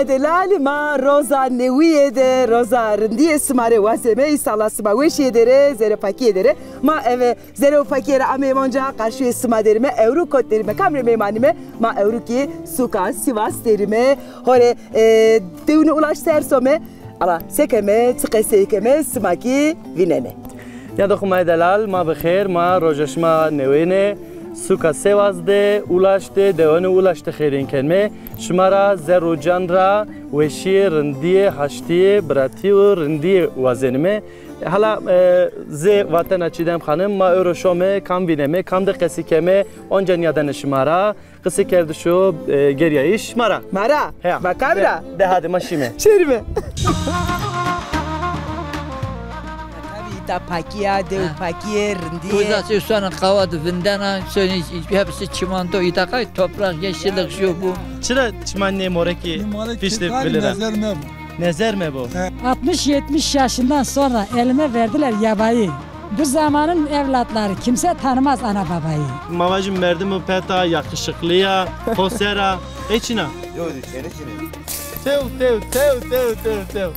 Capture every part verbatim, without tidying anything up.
Delalî, ma roza newîye de, roza rindîye sima rê wazeme, înşallah sima weşîye de rê, zerê pakîye de rê. Ma eve zerê û pakîye ra ameyme onca, qarşîye sima derîme, ewro kot derîme, kam rê meymanîme, ma ewro kî suka Sivas derîme, ho rê, e, dewunê Ulaş ser some, ala se keme, çi qesey keme, sima kî vînenê. Nîyadoxê ma yê delal, ma bi xêr, ma roja şima newêne, suka Sêwaz de, Ulaş de, dewanê Ulaş de xêrên kenme. Şima ra zerr û can ra weşîye, rindîye, haştîye, biratî û rindîye wazenime. Hala, e, zê vatena Çîdem Xanim, ma ewro şome, kam vîneme, kam de qesî keme, onca nîyadene şima ra. Qisêkerdişo, e, gerîyayîş ma ra. Ma ra? Heya. Ma kam ra? De, de hadi ma şîme. Şêrîme. Tabî îta pakî ya, dew pakî yê, rindî yê. Uza se sona qawa de vindena, sonî hepsi çimento, îta qay toprak, yeşillik şu bu. Çira çiman nê morekî piştî vilira? Nezer mebo. Nezer mebo. Altmış yetmiş yaşından sonra elime verdiler yabayı. Bu zamanın evlatları kimse tanımaz ana babayı. Ma vajî merdim o peta, yakışıklı ya, xo ser a. Ê çina? Yo, çene çine. Tew, tew, tew, tew, tew, tew.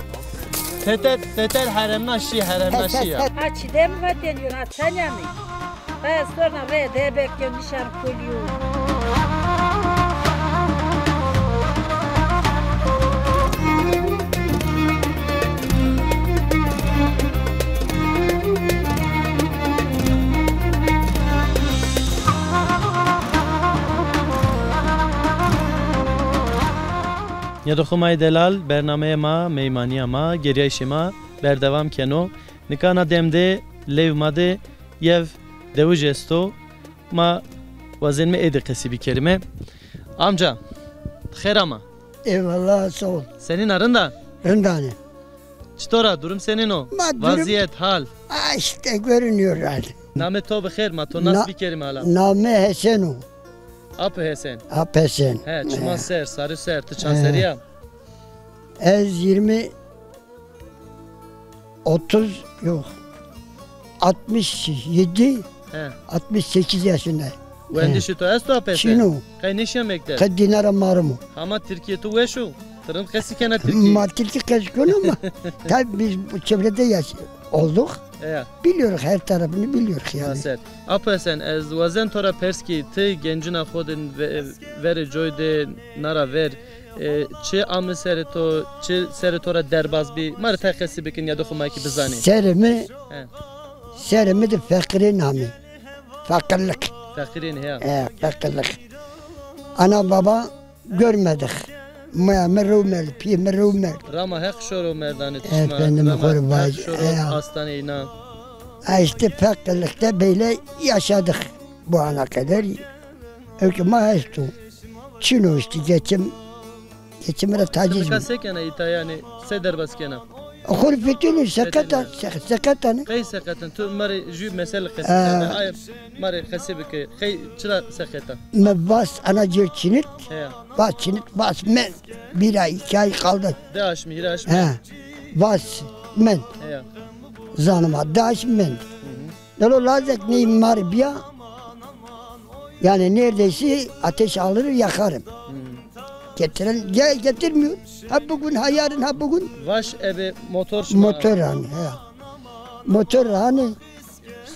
Teter, teter heremna şî, heremna şî ya. Ha, Çîdem vatên yona, çanya mi? Bes, sonra rê de bekliyor, nişan koyuyor. Nîyadoxê ma yê delal, bernameyê ma, meymanîya ma, gerîyayîşê ma berdewam keno. Nika na dem de lêv ma de yew dewij esto. Ma wazenime ê de qesî bikerime. Amca, xêr ama. Eyvallah, sağ ol. Senîn a, rind a? Rind anî. Çitor a, durum senîn o? Ma durum... Vaziyet, hal? A, işte görünüyor hal. Namê to bi xêr, ma to nas bikerîme hala. Namê Hesen o. Apo Hesen. Apo Hesen. He, çiman ser, sarî ser, ti çand serrî ya? Ez yirmi, otuz, yok. Altmış yedi, he, altmış sekiz yaşında. Wendişî to esto a pese? Çin o. Qey nêşiya mekteb? Qey dîna ra marim o. Hama tirkîyê to weş o? Ti rind qesî kena tirkî? Ma tirkî qesî kena ama tabii biz bu çevrede yaş olduk. Eya. Biliyoruz, her tarafını biliyoruz yani. Apo Hesen, ez wazen to ra pers kî, ti gencina xo de ve-, verê coy de, na ra ver, e, çi ame serê to, çi serê to ra derbaz bî? Ma rê tay qesî bike, nîyadoxê ma kî bizanê. Serê mi, he, serê mi de feqîrîn ame. Feqîrlik. Feqîrîn, heya. He, feqîrlik. Ana baba görmedik. Maya mi rew merd, pîyê mi rew merd. Rama Heq şoro merdanê tişma. Efendim, rama Heq şoro astanê înan. Ha, işte feqîrlikte böyle yaşadık bu ana kadar. Öykü ma esto. Çin o işte, geçim, geçim ra taciz. Nika se kena îta, yanî se derbas kena? Xo rê fetelî, seqet a, se-, seqet a ne? Qey seqet in? Tu ma rê jü mesele qesî kena. Ay, ma rê qesî bike. Qey çira seqet a? Mi vas ana cêr çinit. Heya. Vas çinit, vas mend. Bir ay, iki ay kaldı. Di aşmî, hîrê aşmî. He. Vas mend. Heya. Zanima, di aşmî mend. Hı hı. Lelo lazek ney mar biya, yani neredeyse ateş alır yakarım. Hmm. Getiren, ge-, getirmiyor. Ha bugün, ha yarın, ha bugün. Vaş ebe motor şima? Motor yani, he. Motor hani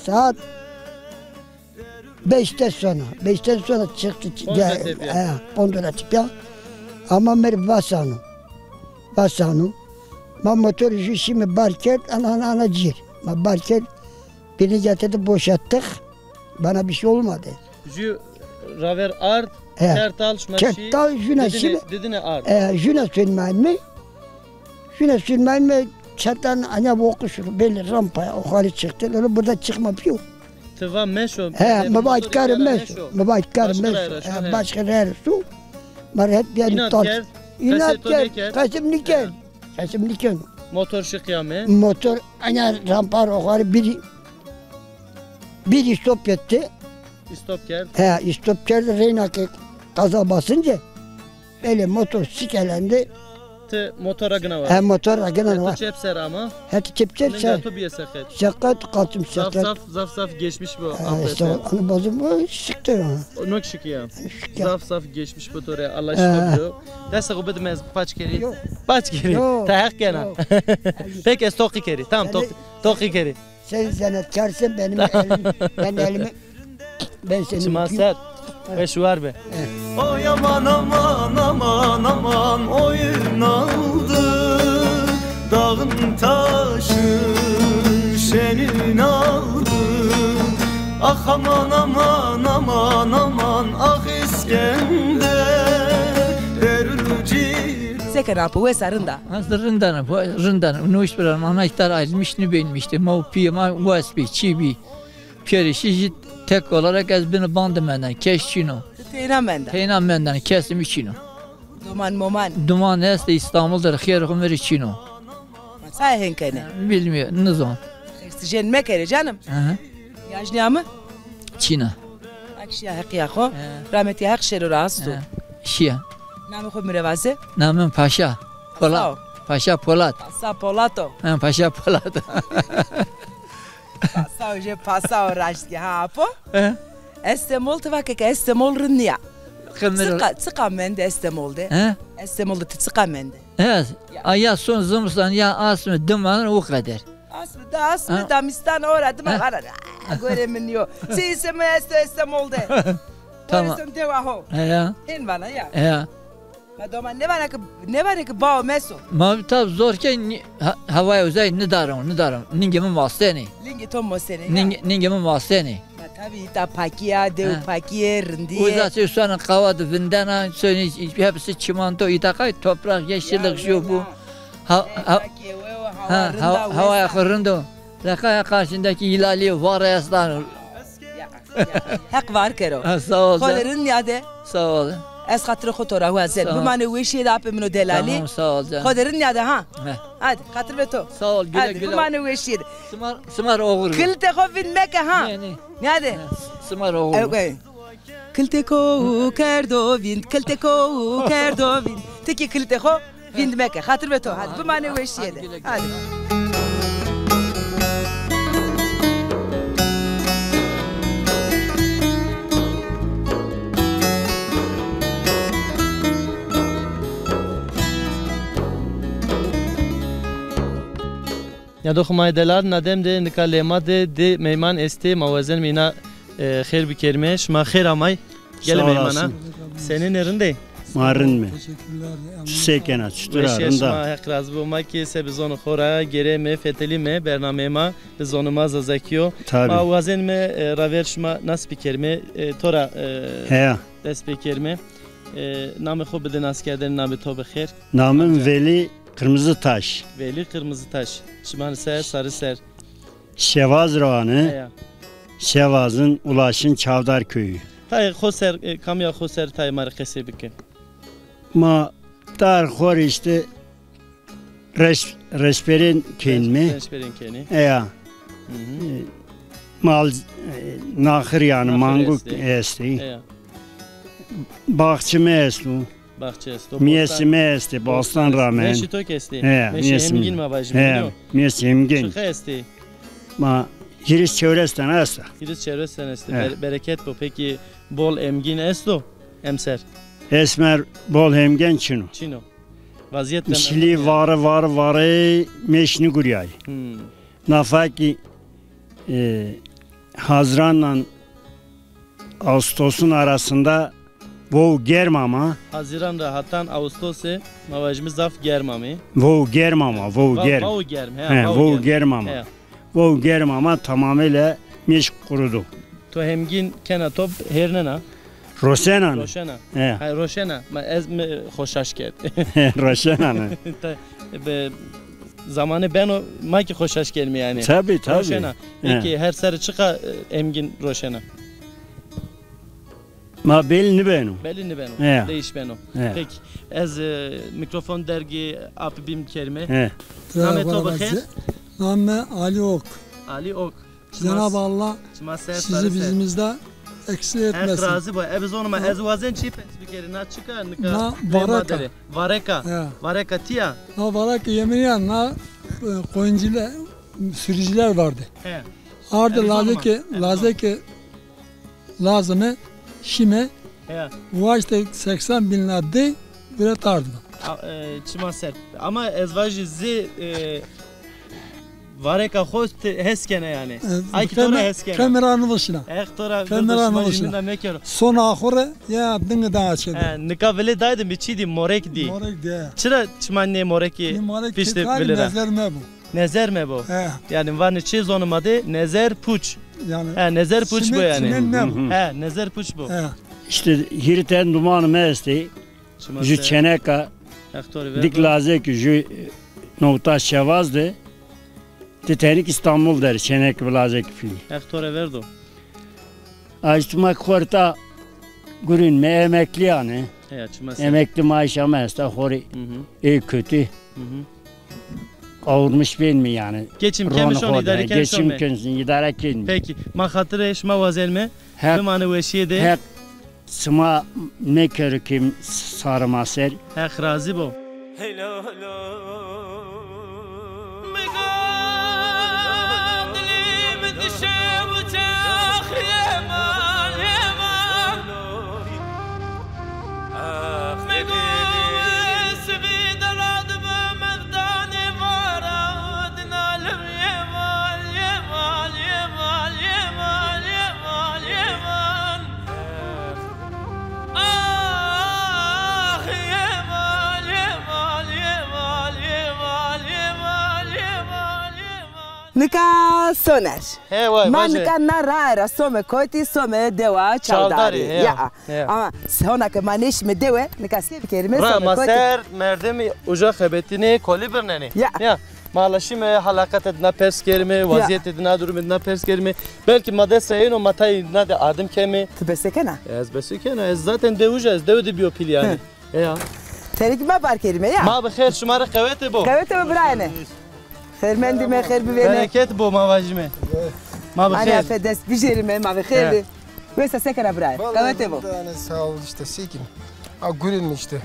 saat beşte sonra, beşten sonra çıktı, Pondra ge-, tepya. He, Pondra tepya. Ama mer vasano, vasano. Ma motoru şu şimdi bar kerd, ana, ana, ana cir. Ma bar kerd, birini getirdi, boşalttık. Bana bir şey olmadı. Jü raver ard, he, kerd tal şima şî, kerd tal jüne didine, şimdi, didine ard. E, jüne sürmeyim mi? Jüne sürmeyim mi? Çatan anya bokuş, böyle rampaya yukarı çıktı. Öyle burada çıkma bir yok. Ti va meşo. He, mi va karê meşo. Mi va karê meşo. Başka rayra şu, he. Başka rayra şu. Ma rê het biya. Înat kerd, inat kerd, qesî nêkerd. Qesî nêkerd. Motor şi qiyame. Motor anya rampa roxarî bîrî, bîrî stop etti. Stop kerd. He, stop kerd, reyna ke gaza basınca böyle motor sikelendi. Ti motora gina wa. He, motora gina wa. Çep ser ama. He, çep ser. Ninga tu bîye seqet. Seqet, qaltım seqet. Zaf zaf, zaf zaf geçmiş bu. He, işte, onu bozum bu, siktir onu. Nok şik ya. Şik ya. Zaf zaf geçmiş bu tore. Allah şifa bido. Dest xo bidime ez paç kerî. Yok. Paç kerî. Yok. Teheq kena. Yok. Peki ez toqî kerî. Tamam, toqî. Toqî kerî. Sen zanaatkarsın, benim elim, ben elimi, ben seni... Çima ser. Weş û war be. Oy aman aman aman aman oyun aldı dağın taşı senin aldı. Ah aman aman aman aman ah İskender derülcü. Sekena po wesa rinda. Aslında rindana, rindana. Üniversiteden anahtar ayrılmış, ne beğenmişti. Ma piyema waspi, çibi. Piyeri şişi tek olarak ez bini bandı menden. Kes çino. Teyna menden. Teyna menden, kesim çino. Duman moman. Duman este İstanbul'da, xêr xumeri çino. Sa henkene. Bilmiyor, nizon. Oksijen mekere canım. Hı hı. Yajniya mı? Çina. Akşiya heqiya xo. He. Rahmetiya heq şero rahastu. He. Şiya. Namê xo mi rê vaze? Namê mi Paşa. Polat. Paşa Polat. Paşa Polato. He, Paşa Polat. Pasao je pasao raşt ke ha apo. He. Estemol ti vake ke Estemol rind niya. Qimir. Çiqa, çiqa mende Estemol de? He? Estemol de ti çiqa mende? Evet. Ya. Aya son zimistan ya asmi diman o kadar. Asmi da asmi da mistan ora dima vara. Gore min yo. Si ismi esto Estemol de. Tamam. Polisın tewa ho. He ya. Hin bana ya. He ya. Ma doma nêvana ki, nêvana ki bao meso. Ma tab zor ke ni-, ha-, hawaya uzay nidarim, nidarim. Ningê mi mastenê. Lingê to mosenê ya. Ning-, ningê mi mastenê. Ma tabi ita pakiya, dew pakiye, rindiye. Uza se suanın qava de vindena, sönü hepsi çimento, ita kay toprak, yeşillik şu bu. Ha, ha, ha, hava rindo. Rekaya karşındaki hilali var eslan. Heq var kero. Ha, sağ ol. Xo de rind nîyade. Sağ ol. Ez xatirê xo to ra wazen. Sağ ol. Bimane weşîye de apê min o delalî. Tamam, sağ ol canım. Xo de rind nîyade ha. Heh. Hadi xatir ve to. Sağ ol, güle güle. Hadi bimane weşîye de. Simar, simar oğur. Kiltê xo vind meke ha. Ne, ne. Nîyade. Heh, simar oğur. Kiltê ko kerdo vind, kiltê ko kerdo vind. Ti kî kiltê xo vind meke. Xatir ve to. Hadi bimane weşîye de. Hadi. Nîyadoxê ma yê delal, na dem de nika lê ma de di meyman estê, ma wazenîme îna, e, xêr bikerîme. Şima xêr amay. Gelê meymana. Sağ olasın. Senîn ê, rind ê? Ma rind me. Teşekkürler. Tu se kena, çitur a, rind a? Weşîye şima, Heq razî bo. Ma kî se bi zonê xo ra gêreyme, fetelîme bernameyê ma, bi zonê ma zazakî yo. Tabii. Ma wazenîme, e, raver şima nas bikerîme, e, to ra, e, dest pêkerîme. E, namê xo bide naskerdenê, namê to bi xêr. Namê mi Velî Kırmızıtaş. Velî Kırmızıtaş. Şima nî ser, sarı ser. Şevaz ra ane. Heya. Şevaz'ın Ulaş'ın Çavdar köyü. Tayê xo ser, e, kamîya xo ser tayê ma rê qesey bike. Ma dar xo rê işte reş-, reşberên kenîme. Reş-, reşberên kenî. Eya. Hı hı. E, mal, e, naxir yani, naxir manguk estê. Estê. Eya. Baxçime esto. Baxçe esto. Miyesî mi estê, bostan ra men. Meşî to kî estê. He, meşî hemgîn ma vajîme. He, miyesî hemgîn. Çiqe estê? Ma hîris çewres tene esta. Hîris çewres tene estê. He. Ber-, bereket bo. Peki bol hemgîn esto emser? Esmer bol hemgên çin o. Çin o. Vaziyet de... Îşlî vare vare vare meş nîgurîyay. Hmm. Nafa kî, e, Haziran'la Ağustos'un arasında vau germ ama. Haziran ra hatan Ağustos'e ma vajîme zaf germ amê. Vau germ ama, vau germ. Vau germ, he, vau germ ama. He. Vau germ ama tamamıyla meş qurudu. To hemgîn kena, to hêrnena? Roşena ne? Roşena. He. Ha, roşena. Ma ez mi xo şaş kerd. Roşena ne? Ta, be, zamanê beno ma kî xo şaş kerîme yani. Tabii, tabii. Roşena. He. Peki her serre çiqa, e, hemgîn roşena? Ma belî nîbeno. Belî nîbeno. He. Değiş beno. He. Peki. Ez, e, mîkrofon dergî apê bîm kerîme. He. Namê to bi xêr? Namê mi Ali Ok. Ali Ok. Cenab-ı Allah sizi bizimizde eksik etmesin. Heq razî bo. Ebe zonê ma, ez wazen çî pers bikerî. Na çik a nika? Na vareka. Vareka. Ya. Vareka tîya? Na vareka yemînî ya, na, e, koyuncuyla, sürücüler vardı. He. Ardı lazê ke, lazê ke lazime, şime, waşte seksen bin lira de, bire tardıma. A, e, çima ser. Ama ez vajî zî, e, vareka xo hes kena yanî. E, ay ki to ra hes kena. Kamera nivişna. Heq to ra kamera nivişna. Sona xo re ya dingi daha çede. He, nika vile daydı mi çî dî, morek dî. Morek dî. Çira çima nê morekî piştî vile ra? Nezer me bu. Nezer me bo. He. Yanî vanê çi zonê ma de nezer puç. Yanî he, nezer puç bo yanî. Çimen, çimen ne bo? He, nezer puç bo. He. Îşte hîrê ten dumanê mi estê. Ju çeneka. Dik lazek ju nowta şevaz de. Ti tenik İstanbul der çenek bi lazek fî. Heq to ra verdo. Ajtuma korta gurün mi emeklî yanî. Heya, çima ser. Emekli maaşa mi esta, xorî ê kötü. Kavurmuş ben mi yanî? Geçim kemiş on, idare kemiş on. Geçim kemiş, idare kemiş. Peki, ma xatirê şima wazenme. Heq, bimanê weşîye de. Heq şima nêkero kim sarê ma ser. Heq razî bo. Helal. Nika Soner. He, way, ma nika na raye ra some kotî, some dewa Çavdarî. Çavdarî, he. Ya. Ama hona ke ma nêşîme dewe, nika se bikerîme, some kotî. Ra ma ser merdimî uca xebetînê, kolî birnenê. Ya. Ya. Ma la şîme helaqete dina pers kerîme, wazîyetê dina, durumê dina pers kerîme. Belkî ma dest ra êno, ma tayê dina de ardim keme. Ti bese kena? Ez bese kena. Ez zaten dew uca, ez dewe de bîyo pîl yanî. Hı. E ya. Terikî ma bar kerîme ya. Ma bi xêr, şima rê qewete bo. Qewete bo birayêne. Xêrmendîme, xêr bivêne. Bereket bo, ma vajîme. Ma bi xêr. Anî afe dest bijêrîme, ma bi xêr de. Wesa se kena birayê? Qewete bo. Yanî sağ ol, işte sekin. A, gurên işte.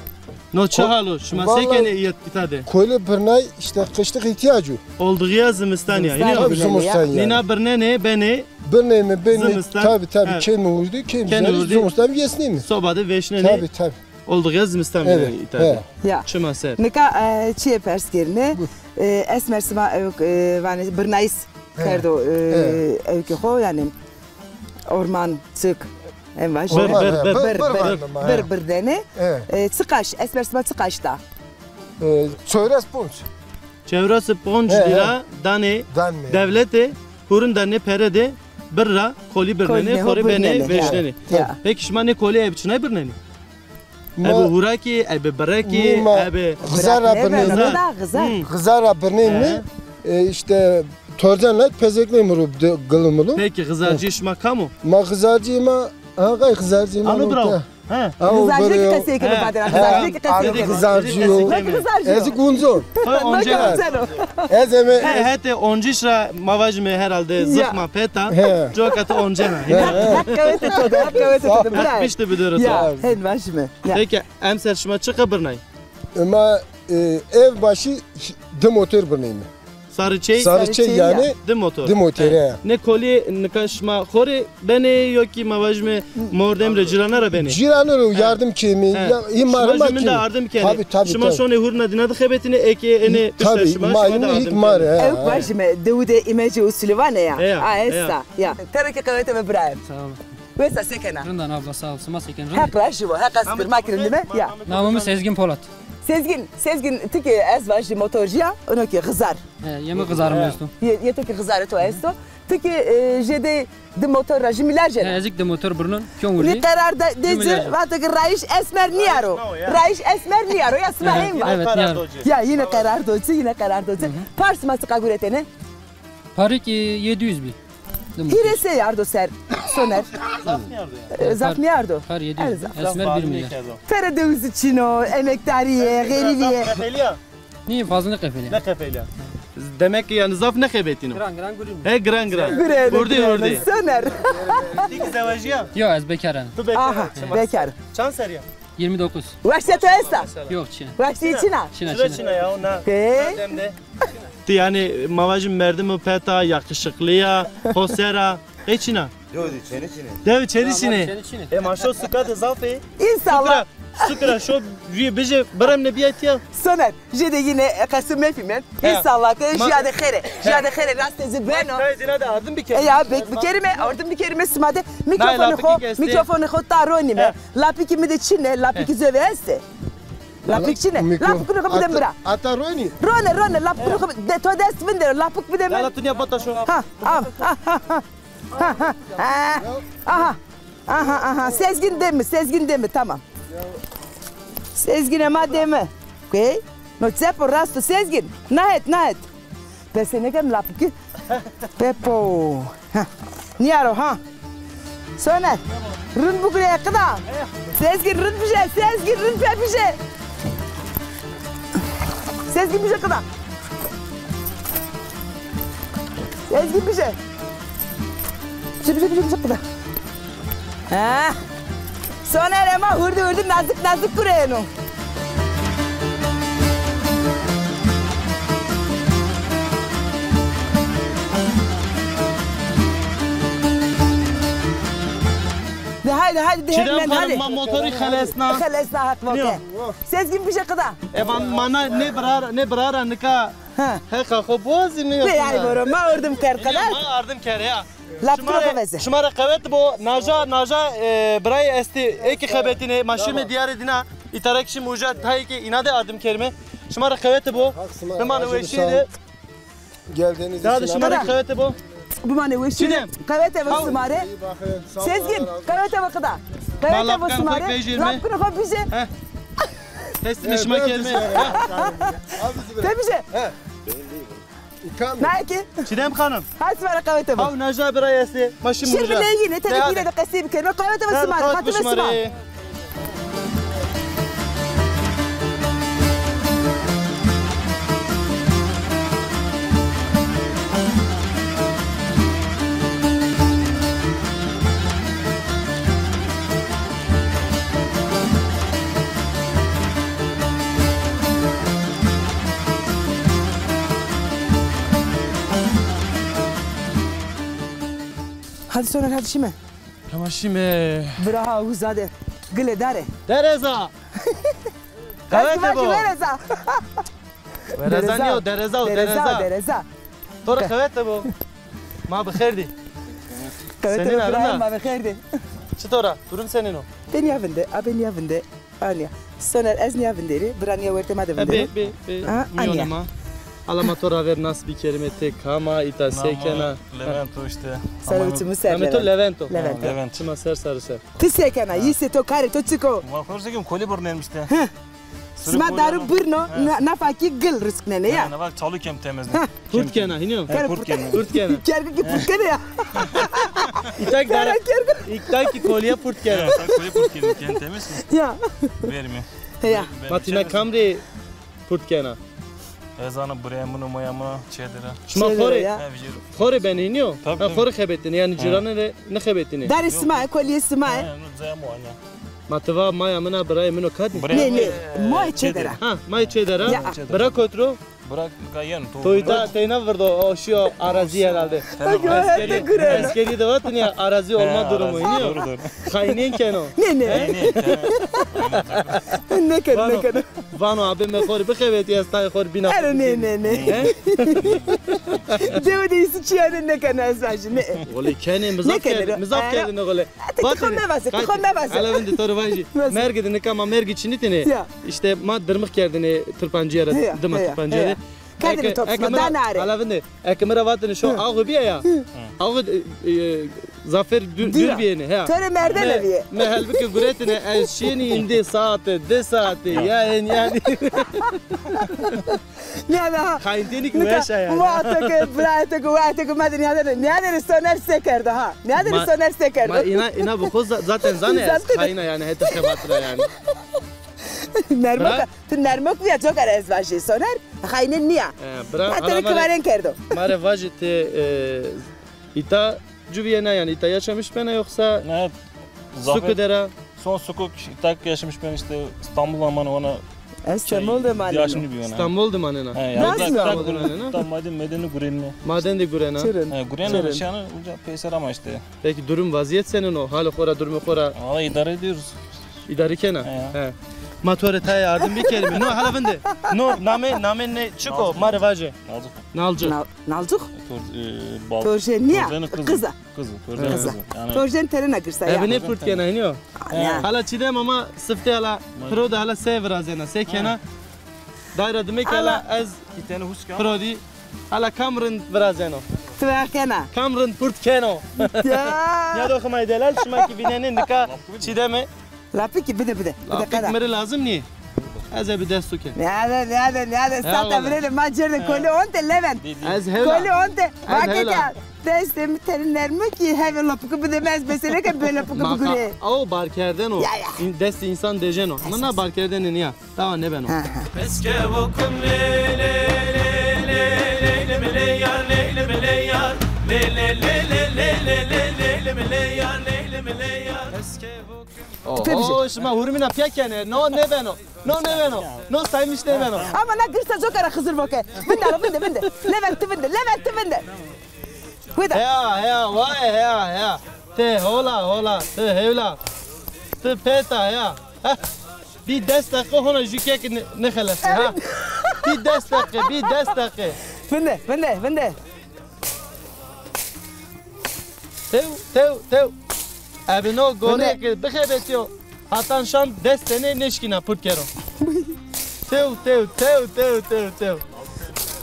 No çi hal o? Şima se kenê îta de? Kolî birnay, işte kışlık ihtiyacı. Olduğu ya zimistan ya. Zimistan ya. Tabii zimistan ya. Nîna birnenê, benê. Birnenê, benê. Zimistan. Tabii, tabii. Kemî hurdî, kemî zerrî, zimistan vêsnenê. Soba de vêşnenê. Tabii, tabii. Olduğu ya zimistan, evet, bilinî îta de. Ya. Çima ser. Nika, e, çiyê pers kerîne. E, Esmer sima, e, vanê birnayîs kerdo, e, ewkê xo, yanî orman, çik, en baş. Bir, bir, bir, bir, bir, bir, bir denê. E, çiqaş, Esmer sima çiqaş da? E, çewres ponc. Çewres ponc lîra danê dewlete, hurun danê pere de, bir ra kolî birnenê, xorê benê, vêşnenê. Peki şima nê kolî ebe çinay birnenê? Ebe hurakî, ebe birekî, ebe... Xizar ra birnenê. Xizar ra birnenê. E, işte torcan lay pezeknê mi ro gilimilu. Peki xizarcî şima kam o? Ma xizarcî ma, ha, qay xizarcî ma. Alo, bravo. He. Xizarcî ki qesey keno badena. Xizarcî ki qesey keno. Xizarcî yo. Xizarcî yo. Ez gunco. Once. Ez eme. Hetê onciş ra ma vajîme herhalde zixma peta. Coka ti once ha. Heq qewete to de, heq qewete to de. Piştî bidero to. Ya, hen vajîme. Peki, emser şima çiqa birnay? Ma, e, ev başî di motor birneyme. Sarıçey? Sarıçey yanî. Di motor. Di motor, he. Ne kolî nika şima xorê benê yo ki ma vajîme mordem rê, cîrana ra benê? Cîrana ra yardim kemî. Ya, îmar ma kemî. Şima jûmîn de ardim kenê. Tabii, tabii. Şima şonê hurna dina de xebetînê, eke enê pişta şima, şima de ardim kenê. Ewk vajîme, dewu de îmece usulî vanê ya. A esta. Ya. Tera ki qewete be birayê. Sağ olun. Wesa se kena? Rind a abla, sağ ol. Sima se kenê? Rind. Heq razî bo, Heq ez kirma kirindîme. Ya. Namê mi Sezgin Polat. Sezgin, Sezgin, ti ki ez vajî motorcî ya, ino ki xizar. He, yê mi xizarê mi esto. Yê, yê to ki xizarê to esto. Ti ki, e, jêdê di motor ra jî mîlar cêna. He, ez ki di motor birnon, kîyon wurdî. Nî qerar de, de ci, vato ki rayîş esmer nîyaro. Rayîş esmer nîyaro, ya sima hên va. Evet, nîyaro. Ya, yine qerar do ci, yine qerar do ci. Par sima çiqa guretêne? Parî ki yedi yüz bî. Hîrê sey ardo ser, Soner. Zaf nîyardo yanî. E, zaf nîyardo. Par yedi yüz. Esmer bir milyar. Pere de uzi çin o, emekdarî yê, xerîbî yê. Nî fazla nêqefelîya. Nêqefelîya. Demek ki yani zaf nexebetîno. Giran giran gurîn. He, giran giran. Gurîn, gurdî, gurîn. Soner. Ti ki zewejîya? Yo, ez bekar im. Tu bekar. Aha, bekar. Çand serrî ya? Yirmi dokuz. Weşte to esta? Yok, çin. Weşte çin a? Çin a, çin a. Çin a ya, o na. He? Demde. Ti yani ma vajî merdim peta, yakışıklı ya, xo ser a. E, çin a? Yo, di, çeni çin ê. Dewi çeni çin ê. Çeni çin ê. E, ma şo suka de zaf ê. İnşallah. Sukra, sukra şo jüye bije, biremne biya tiya. Soner, jüye de yine, e, qesî mefîmen. He. İnşallah ke jüya de xêr ê. Jüya de xêr ê, rastê zî beno. Nayê dina de ardim bikerîme. E ya, bek bikerîme, ardim bikerîme sima de. Mikrofonu xo, mikrofonu xo ta ronîme. He. Lapikî mi de çin ê, lapikî zove estê. Lapik çin ê. Lapikunu xo bide mi ra. Ata ronî. Rone, rone, lapikunu xo, de to dest vinde, lapik bide mi. Yala, tu niya bata şo. Ha, ha, ha, ha. Ha, ha, ha. Aha. Aha, aha. Sezgin de mi? Sezgin de mi? Tamam. Sezgin ema de mi? Okey. No, çep o, rast o, Sezgin. Nahet, nahet. Pese nekem lapiki. Pepo. Ha. Niyaro ha. Soner. Rind bugure qida. Sezgin, rind bije, Sezgin, rind pe bije. Sezgin, bije qida. Sezgin, bije. Bije, bije, bije, bije qida. Ha. Soner ema hurdi hurdi, nazik nazik gureno. De haydi, haydi, de. Çiğdem hemen, Hanım, haydi. Ma motoru xelesna. Xelesna, hak. Sezgin, bije qida. E, ma, ma na, ne birar, ne birar a nika. Ha. Heqa xo bozî mi? Ne yani, boro, ma ardim kerd qedar. Ma ardim kerd ya. Lapikê xo veze. Şima rê qewet bo. Naja, naja, e, birayê estê, ê ki xebetînê, ma şîme diyarê dîna, îta ra ki şîme uca, tayê ki îna de ardim kerîme. Şima rê qewet bo. Bimane weşîye de. Geldiğiniz için. Daha da şima rê qewet bo. Bimane weşîye de. Çiğdem. Qewet bo şima rê. Sezgin, qewet bo qida. Qewet bo şima rê. Lapikê xo bijîme. Lapikê xo bijîme. Heh. Testine şima kerîme. Te bije. He. Naye ki? Çiğdem Hanım. Hadi, bana qewete bak. Haw naja birayê estê. Ma şîme uca. Şîme leyîne, te de yine de qesî bikerîme. Qewete bak şima rê. Xatir şima rê. Hadi Soner, hadi şîme. Hema şîme. Bira ha, uza de. Gile dare. Dereza. Qewete bo. Vereza. Vereza nîyo, dereza o, dereza. Dereza, dereza. To rê qewete bo. Ma bi xêr dî. Qewete bo, ma bi xêr dî. Çitor a? Durum senîn o? Bê nîya vinde, a bê nîya vinde. Anîya. Soner, ez nîya vinderî, bira nîya wertê ma de vinderî. Bê, bê, bê. Aniya. Ala ma to ra ver nas bikerîme, ti kam a, îta se kena? Levento işte. Ser uçumu ser. Namê to Levento. Levento. Çima ser, ser ser. Ti se kena? Yî se, to karê to çik o? Ma xo rê kim, kolî birnenîme işte. Sima daru birno, nafa kî gil risknenê ya. Na bak, çalî kem temizne. Purt kena, hînî yo? Purt kena. Purt kena. Kergu kî purt kena ya. Îta kî dara, îta kî kolîye purt kena. Îta kolîye purt kena, kem temiz mi? Ya. Verîme. Ya. Ma tîna kam rê purt kena? Ez ana, buraya mino, moya mino, çêdira. Şima xo rê, xo rê benê, hînî yo? Ha, xo rê xebetînê, yanî cîranê rê nêxebetînê. Darê sima, kolîyê sima. Ma ti va maya min a, birayê min o, kadî? Nê, nê. Moyê çêdera. Ha, mayê çêdera. Bira kot ro? Bira ka yeno to. To îta teyna virdo, o şîyo arazî herhalde. Eskerî, eskerî de vatêne ya, arazî olma durumu, hînî yo? Xaynî keno. Nê, nê. Nêkeno, nêkeno. Vano, abê mi xo rê bixebetî, ez tayê xo rê bîna. Ero, nê, nê, nê. Dewe de îsî çîyane nêkeno, ez vajî, nê. Wele kenê, mi zaf kerdêne, mi zaf kerdêne wele. Ti xo mevazê, ti xo mevazê. Ala vindî to rê vajî. Mergê de nika ma mergî çinitêne. Ya. Îşte ma dirmix kerdêne tirpancîye ra, dima tirpancîye de. Kerdêne top sima, danare. Ala vindî, eke mi ra vatêne şo axwe bîya ya. Axwe, e, e, zafêr dûr bîyêne, he. To rê merdene bîye. Mi helbike guretêne, ez şîyêne îndî saete, di saete, ya en yanî. Nîyade ha. Xayintênî kî weş a yanî. Nika, ma to ke, birayê to ke, wayê to ke, ma de nîyade, nîyade rê Soner se kerdo ha. Nîyade rê Soner se kerdo. Ma îna, îna bi xo za-, zaten zanê ez xayîn a yanî, hetê xebatî ra yanî. Nermok, tu nermok vîya coka ra ez vajî Soner. Xayne nîya. E, bira, ya tenê kivarên kerdo. Ma rê vajî ti, e, îta cuvîyena yanî îta yaşamış bena yoksa suku dera? Son suku îta yaşamış ben işte İstanbul'da aman ona. Ez İstanbul de maneno. Yaşını bir ona. İstanbul de manena. He, ya. Nasıl İstanbul de manena? Tam maden medeni gurenine. Maden de gurena. Çirin. He, gurena. Çirin. Şey, yani, uca peyser ama işte. Peki durum, vaziyet senin o? Hali xora, durumu xora? Valla idare ediyoruz. İdare kena? He. He. Ma to rê tayê ardim bir kelime. No, hala vinde. No, name, name ne? Çik o? Ma rê vaje. Nalcik. Nalcik. Nal-, Nalcik? Tor-, e, bal. Torjen nîya? Torjenî kızı. Kıza. Kızı, torjenî kızı. Yani. Torjen terena girsa ya. Eve ne purt kena, hiniyo? Ya. Hala Çiğdem ama sıfte hala, piro de hala se virazena, se kena. Dayra demek hala ez piro di. Hala kam rind virazeno. Ti ver kena. Kam rind purt keno. Ya. Ya do ximay delal, şima ki vînenê nika Çiğdem'e. Lapikî bide, bide. Bide. Lapik qeda. Mi rê lazim nîyê. Ez ebe dest to ke. Nîyade, nîyade, nîyade. Sata birêne, ma cêrde kolî onte Levent. Ez hewla. Kolî onte. Ez hewla. Destê mi tenê nermikî, heve lapikî bide mi, ez besenêke bê lapikî bigurê. Aw barkerden o. Ya, ya. Destê însan dejeno. Ama na barkerdene nîya. Tawa nêbeno. Ha, ha. Eske vokim lê lê lê lê lê lê mi lê yar, lê lê mi lê yar. Lê lê lê lê lê lê lê lê lê mi lê yar, lê lê mi lê yar. Eske vokim. Oho, şima hurmîna pîya kenê. No nêbeno. No nêbeno. No saymış nêbeno. Ama na girsa coka ra Xizir voke. Vinde hala, vinde, vinde. Levent ti vinde, Levent ti vinde. Heya, heya, waye, heya, heya. Ti hola, hola, ti hewla. Ti peta, heya. Heh. Bî des deqe hona jû kek nê-, nêxelesnê, ha. Bî des deqe, bî des deqe. Vinde, vinde, vinde. Tew, tew, tew. Ebe no gorê ke bixebetîyo. Hatan şan des tenê nêşkîna purt kero. Tew, tew, tew, tew, tew, tew.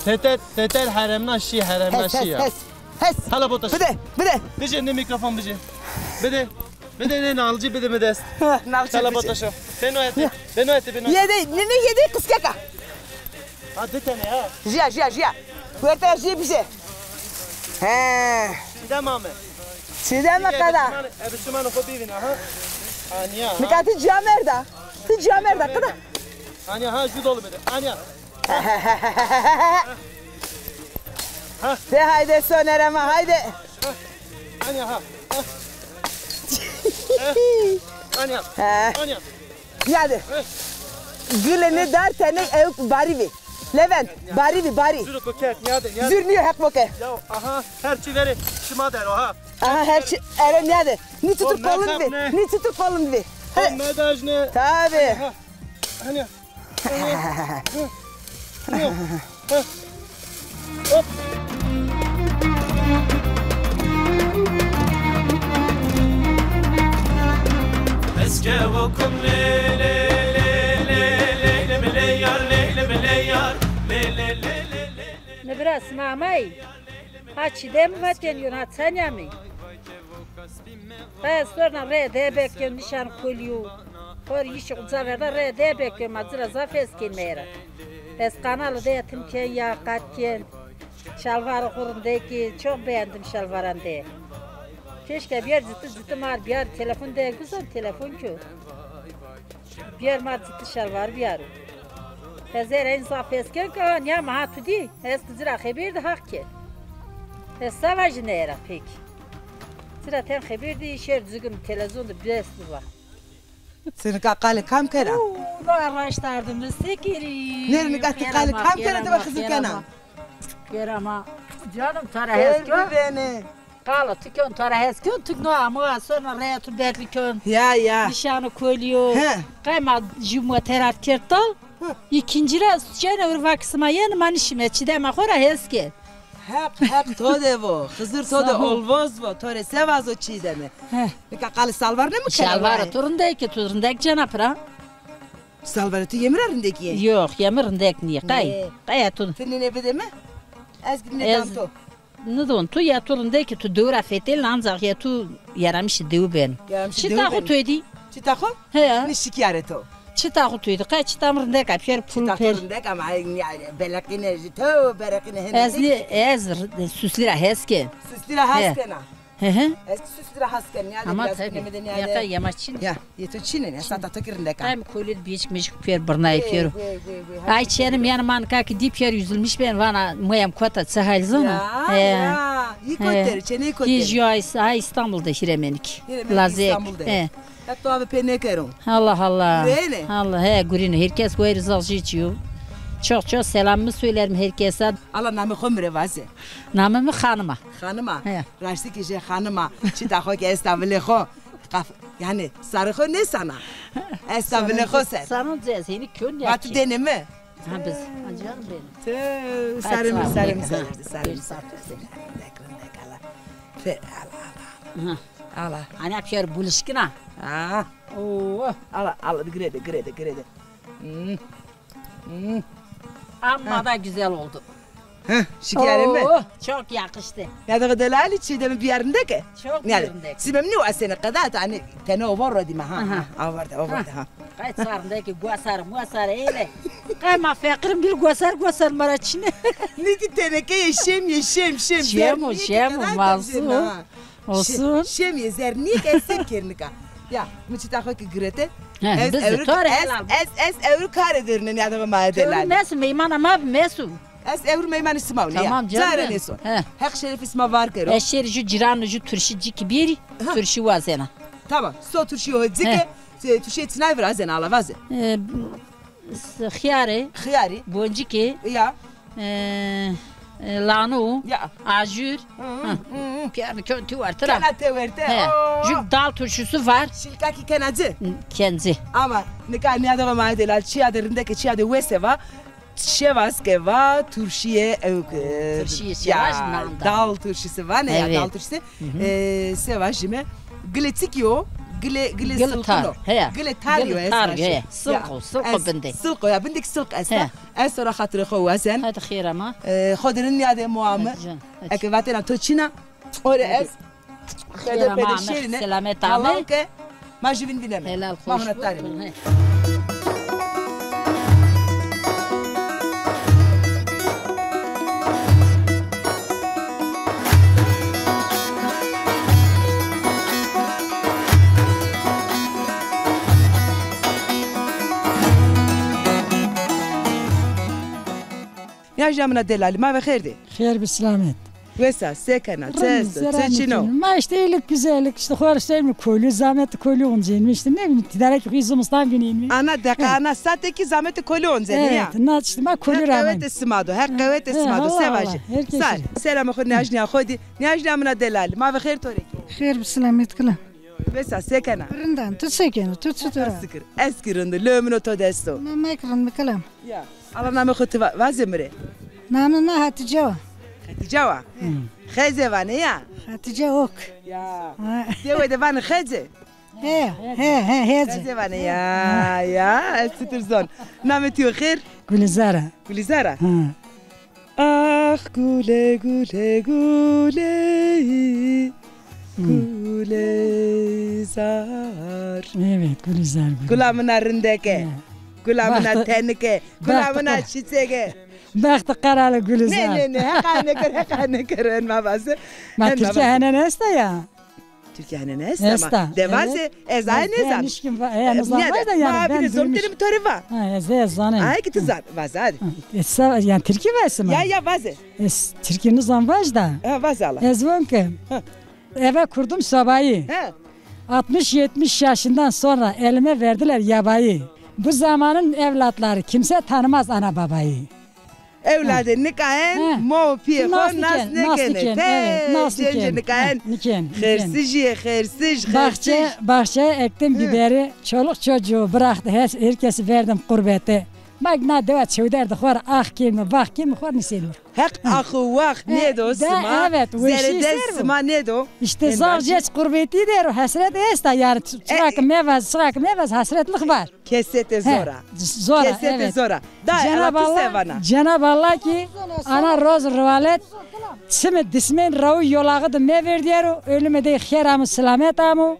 Teter, teter heremna şî, heremna şî ya. Hes, hes, hes. Hes. Hala bota şî. Bide, bide. Bijê, nê mîkrofon bijê. Bide. Bide, nê nalcî bide mi dest. Nalcî. Hala bota şî. Beno ete, beno ete, beno. Yedê, nê, nê yedê qiskeka. Ha, di tenê ha. Jîya, jîya, jîya. Wertera jî bije. He. Çiğdem ame. Çiğdem ame qeda. Ebe çimanê xo bivîna ha. Aniya ha. Nika ti ciya merda. Ti ciya merda qeda. Aniya ha, jû dolu bide. Aniya. De hayde Soner ama hayde. Aniya ha. Aniya. Aniya. Nîyade. Gilê nê dar tenê ewk barî vî. Levent, barî vî, barî. Zûro ko kerd, nîyade, nîyade. Zûr nîyo, heq bo ke. Ya, aha, her çî verê şima der o, ha. Aha, her çî, ero nîyade. Nî çitur kolin vî, nî çitur kolin vî. Hadi. Medajne. Tabi. Aha. Hani. Hop. Eske vokum lê lê lê lê lê lê mi lê yar, lê lê mi lê yar, lê lê lê lê lê lê. Ni bira sima amay? Ha Çiğdem vatên yon, ha Çanya mi? Qe ez torna rê de bekliyon, nişan kolî yo. Xor yîşî uca verda rê de bekliyon, ma ci ra zaf hes kên meyra. Ez kanalî de tim kên ya, qat kên. Şalvarê xo rindek ê, çok beğendim şalvaran de. Keşke biyar citi citi mar biyar telefon de guzan telefon kö. Biyar mar citi şalvar biyar. Ez erên zaf hes kên ke, ha, nîya ma ha tu dî. Ez ki ci ra xebêr di haq ke. Ez sava jî nêra pek. Ci ra ten xebêr di şêr cigim televîzyon di bes biba. Ti nika qalê kam kena? Oo, no raşt ardim, se kerî? Nê nika ti qalê kam kena, ti va Xizir kena? Kerema. Canım, to ra hes kên. Qala tu kên, to ra hes kên, tu no ama sonra raya tu bekli kên. Ya, ya. Nişanı kolî yo. He. Qey ma jû moterat kerd dal. Hı. İkinci ra şêne ur va ke sima yenî, ma nişîme, Çiğdem a xo ra hes kên. Heq, heq to de vo, Xizir to de olvoz vo, to rê se vazo Çiğdemî. He. Nika qalê salvar nêmikena? Şalvara tu rindek ê, tu rindek cena pira. Salvarê tu yê mi ra rindek ê? Yok, yê mi rindek nîyê. Qey, qey a tu. Ti nîne bide mi? Ez nîne dam to. Nidon tu, ya tu rindek ê, tu dewra fetelîn, ancak ya tu yaramişî dewi ben. Çita xo tu dî? Çita xo? He. Nişikîyarê to. Çita xo tu dî? Qey çita mi rindek a, pêr pul pêr. Çita to rindek ama beleqîne jî to, bereqîne hene. Ez nî, ez süslî ra hes kên. Süslî ra hes kena. Hı hı. Ez ki süsü ra has ken, niyade. Ama biraz tabii. Yaka yema çin. Ya, yeto çin, ya, sata to ki rindeka. Hem kolid biçik mişik piyer birnayı piyero. Ay çerim yani man kaki dip yer üzülmüş ben vana moyam kota, çi hal zona. Ya, ya. İyi koter, çene iyi koter. Ki jo ay, ay İstanbul'da hiremenik. Hiremenik İstanbul'da. He. Hep to abi pê nêkero. Allah Allah. Gurene. Allah, he, gurine. Herkes goy rızal jî çiyo. Çok çok selamımı söylerim herkese. Allah namê xo mi rê vaze. Namê mi Xanima. Xanima. He. Rastî ki jê xanima. Çita xo ki esta vilê xo. Kaf, yani sarê xo nêsana. Esta vilê xo ser. Sanon cez, heni kön ya. Vatu denê mi? Ha biz. Ancak ben. Tü, sarê mi, sarê mi, sarê mi, sarê mi. Rindek, rindek, ala. Fe, ala, ala, ala. Ala. Ana piyer buluşkina. Aa. Oo. Ala, ala, girede, girede, girede. Hmm. Hmm. Amma da güzel oldu. Heh, şikâre mi? Oo, çok yakıştı. Ya da delali çi de mi bir yerinde ki? Çok yerinde ki. Sibem ne o sene kadar hani tene o var dima ha. Aha. Ha, o vardı, o vardı ha. Kay sarındaki guasar, guasar eyle. Kay ma fakirim bir guasar, guasar mara çine. Ne ki teneke ye şem ye şem şem. Şem o, şem o, masum. Olsun. Şem ye zernî ke ser kernika. Ya, mi çita xo ki girete. Ez ewruk, ez, ez, ez ewruk kare derine ya da ma delal. Mesu, meyman ama mesu. Ez ewruk meyman sima ya. Tamam canım. Zare neso. Heq şerefî sima var kero. Ez şer ju ciran ju turşi ciki biri, turşi wazena. Tamam. So turşi o ciki, turşi çinay virazen ala vaze. Xiyarê. Xiyarî. Boncikê. Ya. E, e, lano. Ya. Ajur. Hı, hı, hı. Piyarni kön ti werte ra. Kena te werte. He. Oo. Jü dal turşusu var. Şilkaki kena ci. Kenci. Ama nika niyada va ma delal çiya de rindeke çiya de wese va. Şevaz ke va turşiye ewke. Turşiye şevaz nanda. Dal turşisi va ne ya dal turşisi. E, seva jime gile çik yo, gile, gile sılqino. Gile tar yo, he. Gile tar yo, he. Sılqo, sılqo binde. Sılqo ya, bindek sılq esta. Ez to ra xatirê xo wazen. Hadi xêr ama. E, xo dirin niyade muamı. Eke vatena to çina, ore ez. Xêr ama, selamet ame. Halal ke, ma jüvin vineme. Helal, hoş. Ma minnetdar ime. Ya jamina delalî, ma ve xêr dê. Xêr bi silamet. Wesa, se kena, çi esto, çi çin o? Ma işte iyilik, güzellik, işte xo ra seymi kolî, zahmet kolî oncenîme, işte ne bileyim, tidare ki zimistan vinîme. Ana deqa, ana sate ki zahmet kolî oncenî ya. Evet, na işte ma kolî ra. Heq qewete sima do, Heq qewete sima do, se vajî. Sar, selamê xo nîyajnîya xo dî, nîyajnîya mina delalî, ma ve xêr to rê kî. Xêr bi silamet kila. Wesa, se kena? Rindan, tu se kena, tu çitur a? Şikir, ez kî rind o, lewê min o to dest o. Ma, ma kî rind mi kila. Ya. Ala namê xo ti va-, vaze mi rê. Namê mi Hatice wa. Hatice wa? Hı. Xeze vanê ya? Hatice Ok. Ya. Ha. Dewe de vanê Xeze? He, he, he, Hece. Xeze vanê ya, ya. Ez çitur zon. Namê ti yo xêr? Gulîzar a. Gulîzar a? Ha. Ax gule gule gule. Hı. Gulîzar. Evet, Gulîzar, Gulîzar. Gula mina rindeke. Evet. Gula mina tenike. Gula mina çiçege. Bextî qerale Gulîzar. Ne, ne, ne. Heqa nêker, heqa nêker. En ma vase. Ma Tirkîya henen esta ya. Tirkîya henen esta ma. Esta. De vaze, ez aye nêzan. Nişkim va-, e, nêzan vaze da yani. Ma bîne zon derim to rê va. Ha, ez, ez zanê. Aye ki ti zan, vaze hadi. Ha, ez sa-, yani Tirkî vase ma. Ya, ya, vaze. Ez Tirkî nêzan vaze da. Ha, vaze ala. Ez von ki. Ha. Eve kurdum sobayı. He. Altmış yetmiş yaşından sonra elime verdiler yabayı. Bu zamanın evlatları kimse tanımaz ana babayı. Ewladê nika en mo piyê xo nas nêkenê. Te cence nika en xersijî yê, xersij, xersij. Bahçe, bahçeye ektim biberi, çoluk çocuğu bıraktı, her, herkesi verdim gurbete. Bak na dewa çewder de xo ra ax kêmi, vax kêmi, xo ra nîsênî. Heq ax û wax nêdo sima, zerê dest sima nêdo. İşte zaf jeç qurbetî der o, hesret esta yani, çira ki mevaz, çira ki mevaz, hesretlik var. Kesete zor a. Zor a, evet. Kesete zor a. Da Cenab Allah, Cenab Allah ki ana roz riwalet, çimi dismên rawi yolağı de meverdîyero, ölüme dey xêr amo, silamet amo.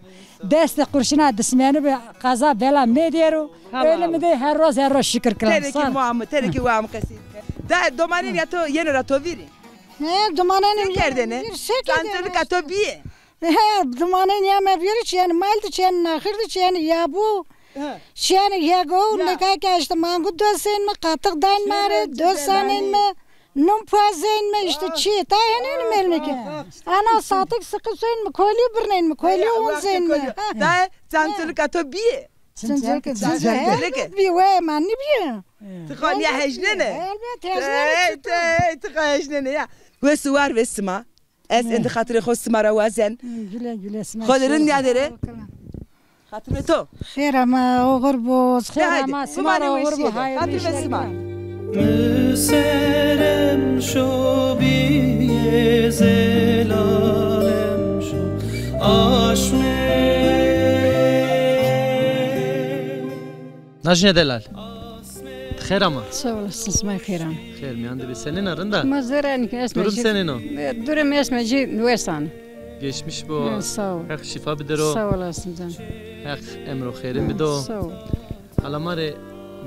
Destê qurşîna dismênî bi qeza bela mêdêro. Ölümü de her roz her roz şikir kilam. Tenê ki muamı, tenê ki muamı qesî. Da domanên ya to yeno ra to vîrî? He, domanenê mi kerdene? Zancelika to bîye. He, dumanên ya me vîyori çîyenî mal di, çîyenî naxir di, çîyenî yabu. He. Çîyenî yego, ya. Nika ke işte mangu dosenîme, qatix dayn ma rê, dosanenîme, nun puazenîme, işte çî. Ta henî melmeke. Ana satik sıkı senîme, kolî birnenîme, kolî unzenîme. Daye, çancilika to bîye. Çancilika, çancilika. Elbet bî, we ma nîbîye. Ti xo nîya hejnene? Elbet hejnene. Ti xo hejnene ya. Wes û war be sima. Ez êndî xatirê xo sima ra wazen. Gule gule sima. Xo de rind nîyadêre. Xatirê to. Xêr ama, oxir bo. Xêr ama, sima ra oxir bo. Xatirê sima. Mi ser emşo bîye, zelal emşo aşme. Najine delal. Xêr ama. Sağ olasın, sima xêr ama. Xêr mîyan de bî. Senên a, rind a? Ma zerrê nîkî, esme. Durum senên o? E, durum esme ci wesan. Geçmiş bo. Hı, sağ ol. Heq şîfa bidero. Sağ olasın can. Heq emro xêrin bido. Sağ ol. Hala ma rê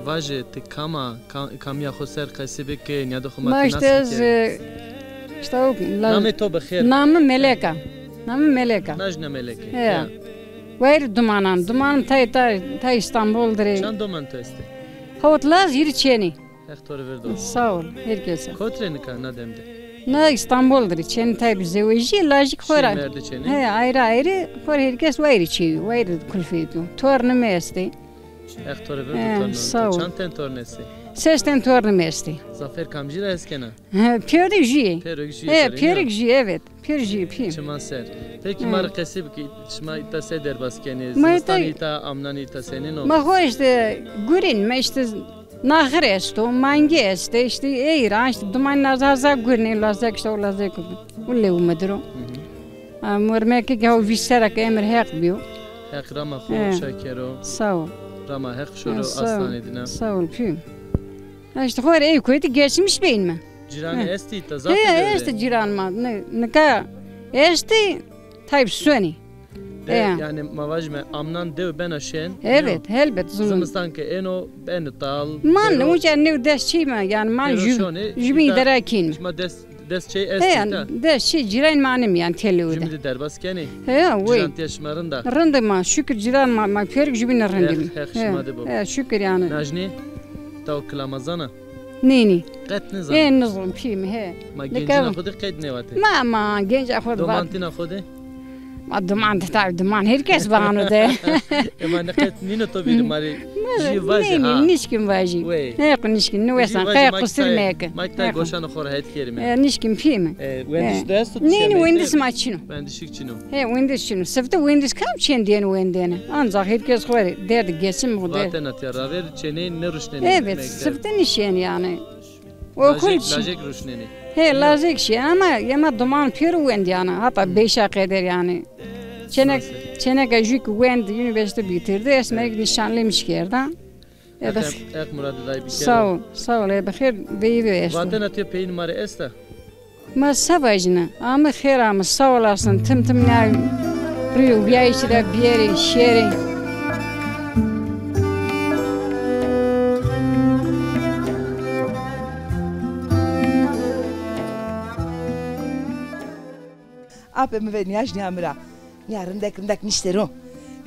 vaje ti kam a, ka-, kamîya xo ser qesî bike, nîyado xo ma ti nas bike. Ma işte ez, e, işte o la-, namê to bi xêr. Namê Melek a. Namê Melek a. Najne Melek. He. Ya. Wayîr dumanan, duman tay, tay, tay İstanbul dirê. Çand doman to estê? Hawt laz, hîrî çênî. Heq to rê virdo. Sağ ol, herkese. Kot rê nika na dem de? Na İstanbul dirê, çênî tay bi zewejî, lajik xo ra. Şî merdî çênî? He, ayrı ayrı, xo ra herkes wayîr çêyo, wayîr kulfê do. Tornî mi estê. Heq to rê virdo tornî. Sağ ol. Çand ten tornî estê? Ses ten tornî mi estê. Zafer kamcî ra eskena? He, pêrik jû yê. Pêrik jû yê. He, pêrik jû yê, evet. Pêr jî pî. Çiman ser. Peki ma rê qesî bikî, şima îta se derbas kenê? Zimistan îta, amnan îta senîn o? Ma xo işte gurîn, ma işte naxir esto, mangî estê, işte ey ra, işte duman lazek gurînê, lazek işte o lazek. Ulle umedir o. Mormekî ke o vîst serra ke emir Heq bîyo. Heq rama xo şa kero. Sağ ol. Rama Heq şoro aslanê dina. Sağ ol pî. Ha, işte xo rê ey kuytî geçmiş beynîme. Cîranî estî, îta zaf ê dewe de? He, estî cîran ma. Ni-, nika estî, tay bi sonî. De, yanî ma vajîme, amnan dew bena şên? Evet, helbet. Zimistan ke êno, benî tal. Man uca new dest çî ma, yanî man jû-, jûbîn îdare kîn. Şima dest, dest çê estî îta? He, yanî dest çê cîran ma nîme yanî têlewe de. Jûbîn de derbas kenê? He, wey. Cîran tê şima rind a? Rind ma, şukir cîran ma, ma pêrik jûbîne rind îme. Heq, Heq şima de bo. He, şukir yanî. Najnî, taw kilama zana? Nê, nê. Qet nizan? Ê, nizan, pî mi, he. Ma gencîna xo de qet nêvatê? Ma, ma, genca xo de vat. Domantîna xo de? Ma duman de, tabi duman, herkes vano de. E, ma ne qet nîno to vîrî ma rê. Jî vajî ha. Nê, nê, nişkîn vajî. Wey. He, qu nişkîn, nê wesan, qe qusir meke. Ma tay goşanê xo ra het kerîme. E, nişkîn pî mi. E, wendiş de esto? Nê, nê, wendiş ma çin o. Wendişik çin o. He, wendiş çin o. Sifte wendiş kam çên dêne wendene. Ancak herkes xo rê derdî geçim xo de. Vatena tiya raver çênê nêruşnenê. Evet, sifte nişên yanî. Okul çi? Lajek ruşnenê. He, lajek şî ama yema duman pêro wend yanî. Hata beşa qeder yanî. Çênek, çêneka jû ki wend, üniversite bitirdi, esmerek nişanlîmiş kerda. Heq, Heq muradê day bikero. Sağ ol, sağ ol. E, bi xêr veyî ve esto. Vatena to peyîn ma rê esta? Ma se vajîne? Ame xêr ame, sağ olasın. Tim tim nîya rîyo vîyayîşî ra bîyerê, şêrê. Apê mi ve nîyaj nîya mi ra. Nîya rindek rindek niştê ro.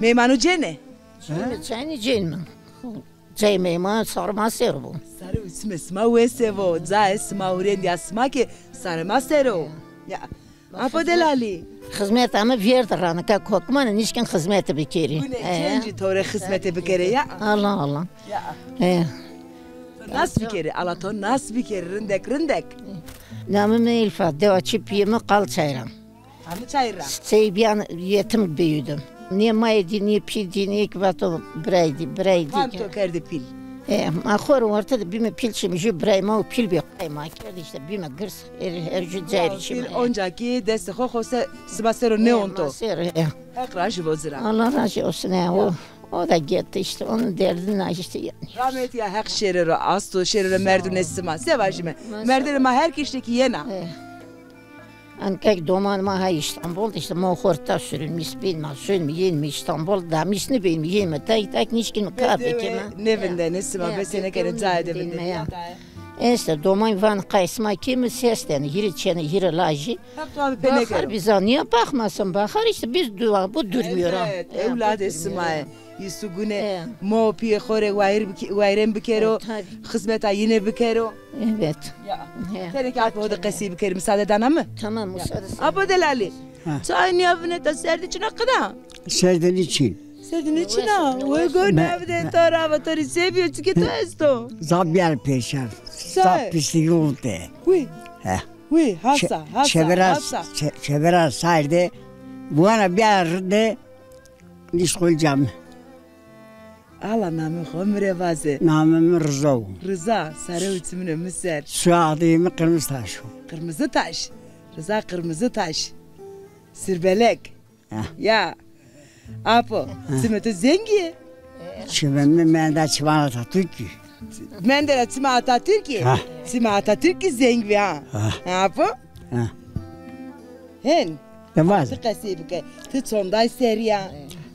Meymanu cênê? Cênî, çayî cênî mi. Cayê meyman sarê ma ser bo. Sarê û çimê sima wese vo. Cayê sima hurêndîya sima ke sarê ma ser o. Ya. Apo delalî. Xizmeta mi vêrd ra, nika kokmane nişkên xizmete bikerî. Gune gencî to rê xizmete bikerê ya. Allah Allah. Ya. He. To nas bikerî, ala to nas bikerî, rindek rindek. Namê mi Elfa, dewa Çipîyê mi, Qal Çayran. Hamî çay ra. Sey bîyan yetim büyüdüm. Nê mayê dî, nê pî dî, nê ki vato birey dî, birey dî. Kam to kerdî pîl? E, ma xo rê orte de bîme pîl çîme, jû birey ma û pîl bî, qay ma kerdî işte bîme girs, her, her jû cayê çîme. Onca ki destê xo xo se, sima ser o nêon to. Ma ser, e. Heq rajî vo ci ra. Allah razı olsun, e, o, o da gitti işte, onun derdine işte. Rahmetî ya, Heq şêrê ro asto, şêrê ro merdunê sima. Se vajîme? Merdunê ma her kişte ki yena. E. Ankek doman ma ha İstanbul, işte ma xorta sürünmüş, bin ma sürünmüş, yenme İstanbul, damis ne bin yenme, tay tay nişkin kar bekeme. Ne vindene sima, besenekene cayê de vindene ya. Este, doman van qay sima kî mi sesteni, hîrê çêni, hîrê lajî. Hep tu abi pê nêkero. Baxar bize niye bakmasın, bakar işte biz dua, bu durmuyor ha. Evet, ewladê sima ye. Yî sugune, mo pîyê xo rê wayir bike-, wayirên bikero, xizmeta yîne bikero. Evet. Ya. Tenê ki apo de qesî bikerî, müsaade dana mi? Tamam, müsaade. Apo delalî. Ha. Çay niya vineta, serdî çina qida? Serdî niçin? Serdî niçin a? We go navde to ra va, to rî se bîyo, çike to esto? Zaf bîyar pêşer. Zaf pisligî onte. Wi. He. Wi, hasa, hasa, hasa. Çevera serde, wana bîyar de, nişkol cami. Ala namê xo mi rê vaze. Namê mi Riza o. Riza, sare û çimine mi ser. Soyadê mi Qirmizitaş o. Qirmizitaş. Riza Qirmizitaş. Sirbelek. Ya. Apo, çimê to zengî yê? Çimê mi menda çiman Atatürk'î. Mende ra çima Atatürk'î? Ha. Çima Atatürk'î zengî ha. Ha. Apo? Ha. Hen. Ti qesey bike. Ti çonday serî ya?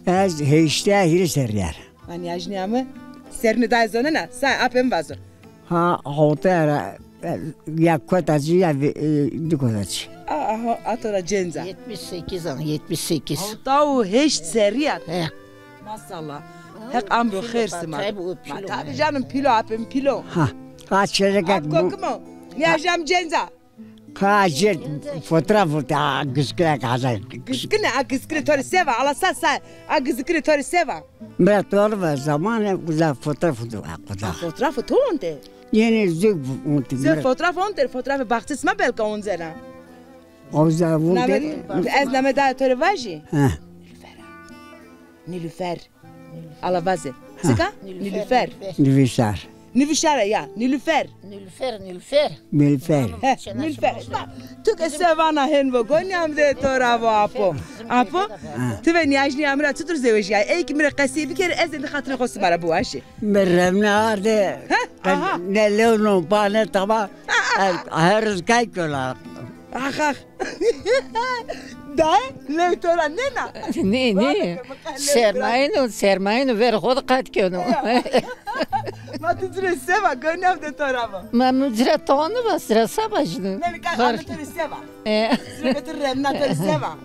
Ez heştê hîrê serî ya. Ani ajnîya mi? Serine dayê zonena, sa apê mi vazo. Ha, hawtaya ra, e, ya kota ci ya, e, di kota ci. A, a, a to ra cenc a. Yetmiş sekiz an, yetmiş sekiz. Hawta û heşt serrî ya. He. Maşallah. Heq amro xêr sima. Tabii canım, pîl o, apê mi pîl o. Ha. Ha, çêrek. Apko kim o? Nîyajîya mi cenc a. Ka cêr fotoğraf, a gizikine ka. Gizikine, a gizikine to rê se va, ala sa sa, a gizikine to rê se va. Mira to rê va, zamanê güzel fotoğraf, a güzel. A fotoğraf to onte? Yeni zük onte. Zük fotoğraf onte, fotoğraf baxçê sima belka onzena. O güzel onte. Ez name da to rê vajî. Ha. Nilüfer. Ala vaze. Çik a? Nilüfer. Nilüfer. Nivîşar. Nivîşar ya, Nilüfer. Nilüfer, Nilüfer. Nilüfer. He, Nilüfer. Bak, tu ke se vana hen vo, gonîya mi de to ra vo apo. Apo, tu ve nîyajnîya mi ra çitur zewejîyay? Ey ki mi rê qesî bikerî, ez êndî xatirê xo sima ra biwaşî. Mi revne arde. He? Aha. Ne lew no pa ne tama. Her roz kay kena. Ax, ax. Daye, lewê to ra nêna? Nê, nê. Sermayeno, sermayeno, verê xo de qat keno. Ma tu ci rê se va, gonîya mi de to ra va. Ma mi ci ra toni va, ci ra se vajîno. Nê, nika, ama to rê se va. E. Ci rê tu remna to rê se va.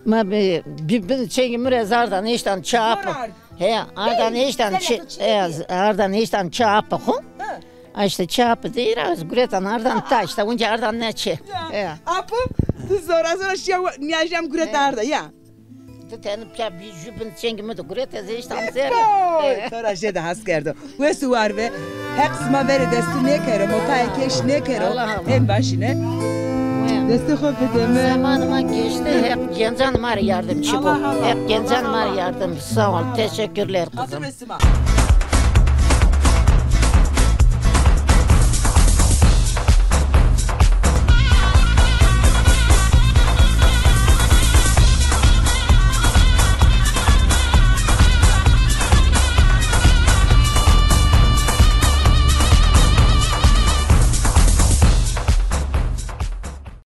Ma bi, bi, bin çengê mi rê ez ardan eştan çi apo. He, ardan eştan çi, e, ardan eştan çi apo xo. Ha. A işte çi apo de ra ez guretan ardan taşta, unca ardan ne çi. Ya. E. Apo, tu zora zora şiya, nîyajîya mi gureta arda, ya. Tu teni pîya bî jü bin çengê mi de guret, ez eştan ser. Oy, to ra jêde has kerdo. Wes û war ve. Heq sima verê destû nêkero, motayê keş nêkero. Hên başîne. Destê xo bide mi. Zamanê ma geçti, Heq gencan ma rê yardımcı bo. Heq gencan ma rê yardım. Sağ ol, teşekkürler kızım. Sima.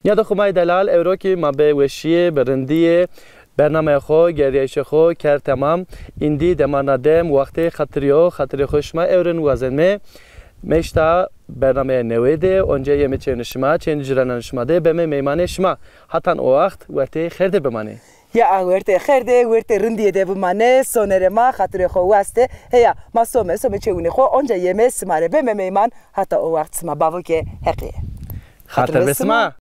Nîyada xumayî delal, ewro kî ma bi weşîye, bi rindîye, bernameyê xo, gerdîyayîşê xo kerd temam. Îndî demarna dem, wextê xatirî yo, xatirê xo şima ewrên wazenme. Meşta bernameyê newê de, onca yemê çênê şima, çênê cîrananê şima de beme meymanê şima. Hatan o wext wertê xêr de bimanê. Ya a wertê xêr de, wertê rindîye de bimanê, sonerê ma xatirê xo waste. Heya, ma some, some çewunê xo, onca yemê sima rê beme meyman, hata o wext sima bavo ke Heqîye. Xatir be sima.